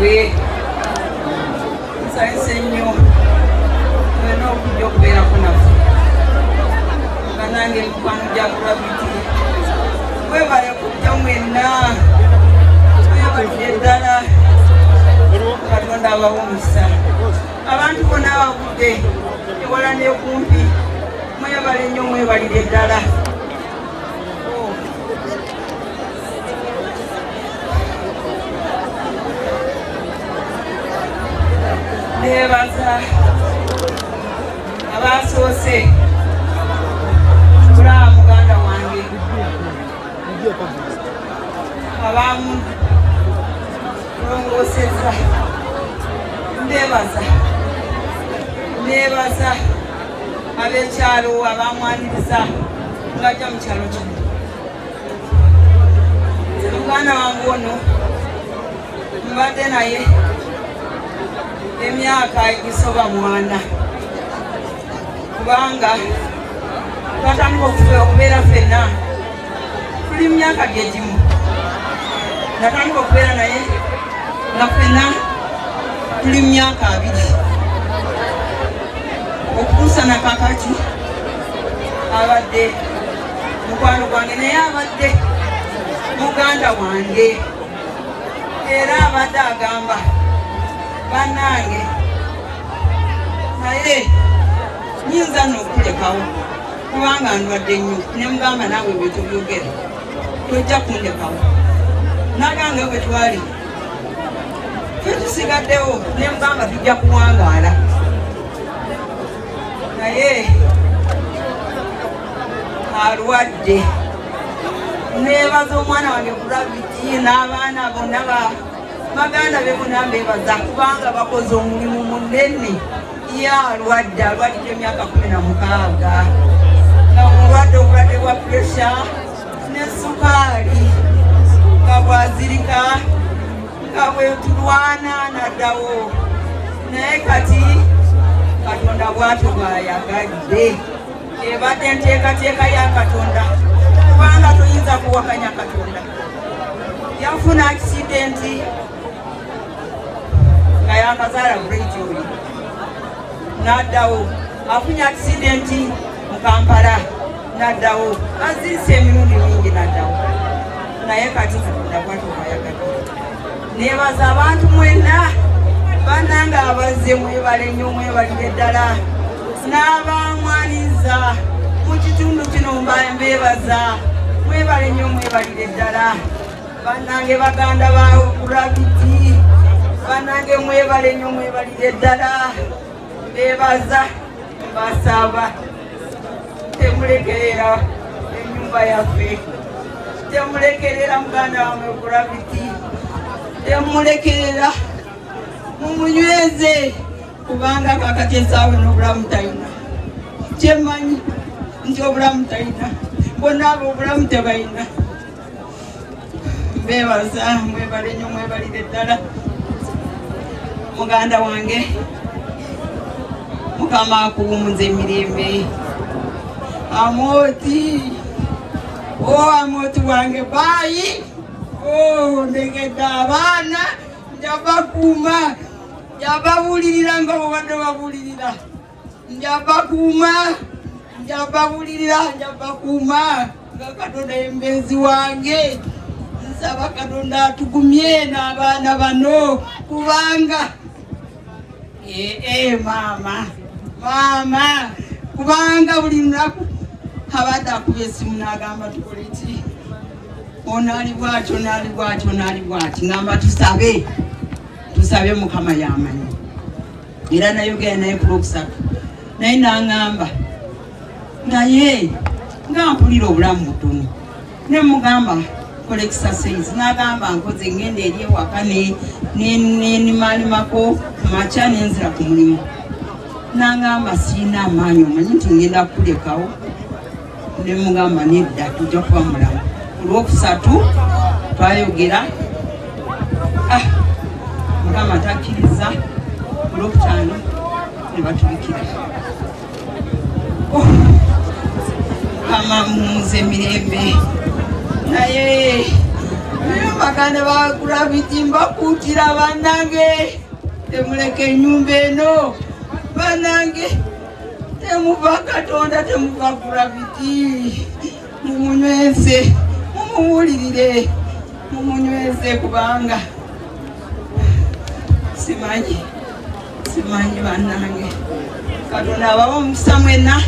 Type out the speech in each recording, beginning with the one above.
Gwe nsanyuse nnyo mwena okujja okubeerako naffe. Bannange mikwano gya Gravity, mwebale kujja mwenna, mwebalire ddala. Katonda abawe omukisa. Abantu bonna abavudde ewala n'ekumpi, mwebale nnyo, mwebalire ddala. Neebaza abasoose kulaba muganda wange, abamulongoosezza. Ndebaza, neebaza ab'ekyalo abamwaniriza ng'ajja mu kyalo kino. Nze muganda wange ono mbadde naye emyaka egisoba mwana, kubanga twatandika okubeera ffenna tuli mu myaka gye gimu. Natandika okubeera naye nga ffenna tuli mu myaka 20 okutuusa nakakati. Abadde mukwano gwange, naye abadde muganda wange, era abadde agamba bannange naye nyinza n'okulekawo kubanga ndwadde nnyo. Ne mugamba naawe bwe tubyogera tojja kundekawo. Nagamba bwe twali ffe tusigaddewo, ne mugamba tujja kuwangaala. Naye alwadde. Neebaza omwana wange Gravity n'abaana bonna, baganda be bonna mbeebaza kubanga bakoze omulimu munene. Ye alwadde, alwadde emyaka 16 nga mulwadde obulwadde bwa puresha ne sukaali, nga bwazirika nga bwetulwana naddawo. Naye kati Katonda bw'atyo bw'ayagadde. Ebadde enteekateeka ya Katonda, kubanga toyinza kuwakanya Katonda. Yafuna akisidenti nga yakazaala Gravity oyo, n'addawo. Afunye akisidenti mu Kampala, n'addawo. Azirise emirundi mingi n'addawo. Naye kati Katonda bw'atyo bw'ayagadde. Neebaza abantu mwenna bannange abazze, mwebale nnyo, mwebalire ddala. N'abamwaniriza mu kitundu kino mbeebaza, mwebale nnyo, mwebalire ddala. Bannange baganda ba Gravity, bannange mwebale nnyo, mwebalire ddala. Mbeebaza, mbasaba temulekerera ennyumba yaffe, temulekerera muganda wange Gravity, temulekerera, mumunyweze kubanga kakati esaawa eno obulamu talina. Kyemmanyi nti obulamu talina, bonna abo obulamu tebalina. Mbeebaza, mwebale nnyo, mwebalire ddala. Muganda wange, Mukama akuwumuza emirembe. Amooti, o Amooti wange baayi, o ndegedde abaana, njabakuuma, njababuulirira nga bwebadde babuulirira. Njabakuuma, njababuulirira, njabakuuma nga Katonda embeezi wange. Nsaba Katonda atugumye n'abaana bano, kubanga maama maama, kubanga buli lunaku abadde akuba esimu n'agamba tukole ki, ono ali bw'ati, ono ali bw'ati, ono ali bw'ati. Ngamba tusabe, tusabe Mukama y'amanyi. Era nayogera naye ku Lwokusatu, naye n'aŋŋamba naye nga mpulira obulamu butono. Ne mugamba kola exercise, n'agamba nkoze, ngenda eri ewaka nenimalimako makya nenzira ku mulimu. N'aŋŋamba siina amaanyi, omanyi nti ngenda kukulekawo. Ne mugamba nedda, tujja kuba mulamu. Ku Lwokusatu twayogera, Mukama takkiriza. Ku Lwokutaano ne batubikira. Mukama mumuze emirembe. Naye Baganda ba Gravity mbakuutira bannange, temuleka ennyumba eno bannange, temuva Katonda, temuva Gravity, mumunyweze, mumuwulirire, mumunyweze, kubanga simanyi bannange. Katonda abawa omukisa mwenna,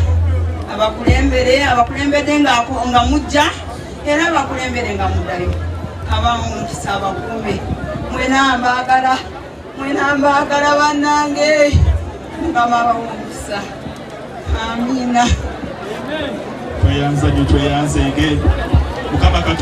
abakulembere, abakulembedde nga mujja, era abakulembere nga muddayo. Abawa omukisa, abakuume. Mwena mbaagala, mwena mbaagala bannange. Mukama abawa omukisa. Amiina. Tweyanza nnyo, tweyanzeege. Mukama Katonda.